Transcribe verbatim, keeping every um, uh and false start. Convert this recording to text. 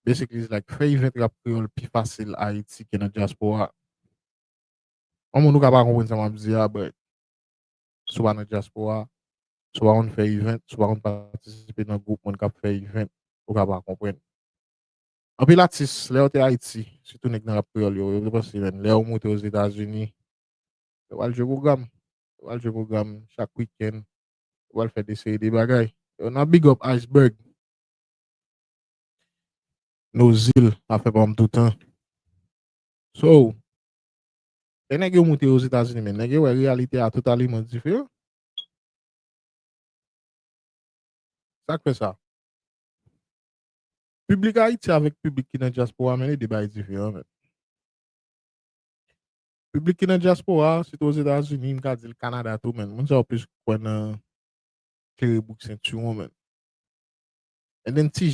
Basically, it's like, fè event rap kreyòl pi fasil Ayiti ke nan dyaspora. Yon moun ou ka pa konprann sa m ap di a, but si w pa nan dyaspora, si w pa konn fè event, si w pa konn patisipe nan gwoup moun k ap fè event, ou ka pa konprann. Anpil atis, lè yo te Ayiti, sitou nèg nan rap kreyòl yo, yo te panse, men, lè yo moute Ozetazini, yo pral jwe pwogram. Yo pral jwe pwogram chak wikenn. Yo pral fè de seri de bagay. Yo nan big up Iceberg. Nozil, afè pa m toutan. So, lè nèg yo moute Ozetazini, men, nèg yo wè reyalite a totalman diferan. Sa k fè sa? Piblik Ayiti avèk piblik ki nan dyaspora, men, e de bagay diferan, men. Piblik ki nan dyaspora, sitou Ozetazini, m ka di l Kanada tou, men. Moun sa yo plis kwè nan klere bouk sentiwon, men. And then ti